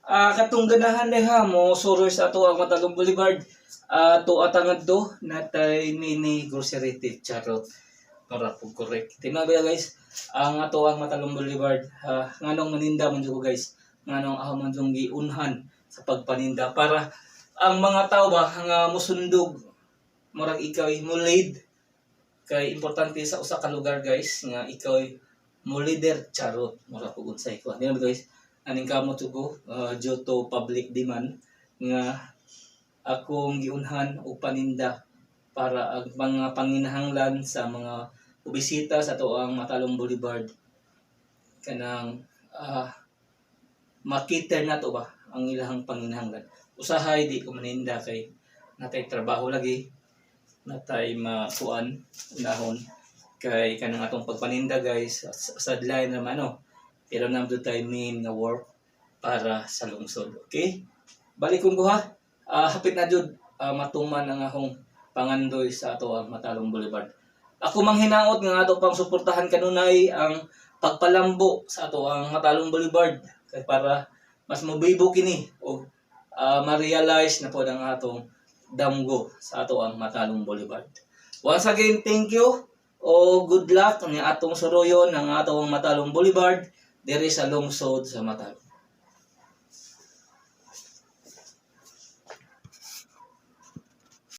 Katong ganahan ha mo suroy sa ato ang Matalom Boulevard. To atangadto natay mini grocery ti charot para po correct. Tingnan ba, guys, ang ato ang Matalom Boulevard, nganong maninda man jud ko, guys? Nganong ako man jud giunhan sa pagpaninda? Para ang mga tao ba nga musundog, murag ikaw mo lead, kay importante sa usa ka lugar, guys, nga ikaw mo leader, charot, mura pug unsay ko. Di na ba, guys, aning kamot ko due to public demand nga akong giunhan og paninda para ang mga panginahanglan sa mga bisita sa ato ang Matalom Boulevard kanang makita na to ba ang ilahang panginahanglan. Usahay di ko maninda kay natay trabaho lagi, natay makuan unahon, kay kanang atong pagpaninda, guys, sideline naman, no? Pero nandun tayo main nga work para sa lungsod. Okay, balikon ko ha. Hapit na jud matuman ang akong pangandoy sa ato ang Matalom Boulevard. Ako mang hinaot nga ato pang suportahan kanunay ang pagpalambo sa ato ang Matalom Boulevard kay para mas mobibo kini o ma-realize na po ang atong damgo sa ato ang Matalom Boulevard. Once again, thank you o good luck ni atong suroyon ng atong Matalom Boulevard diri sa lungsod sa Matalom.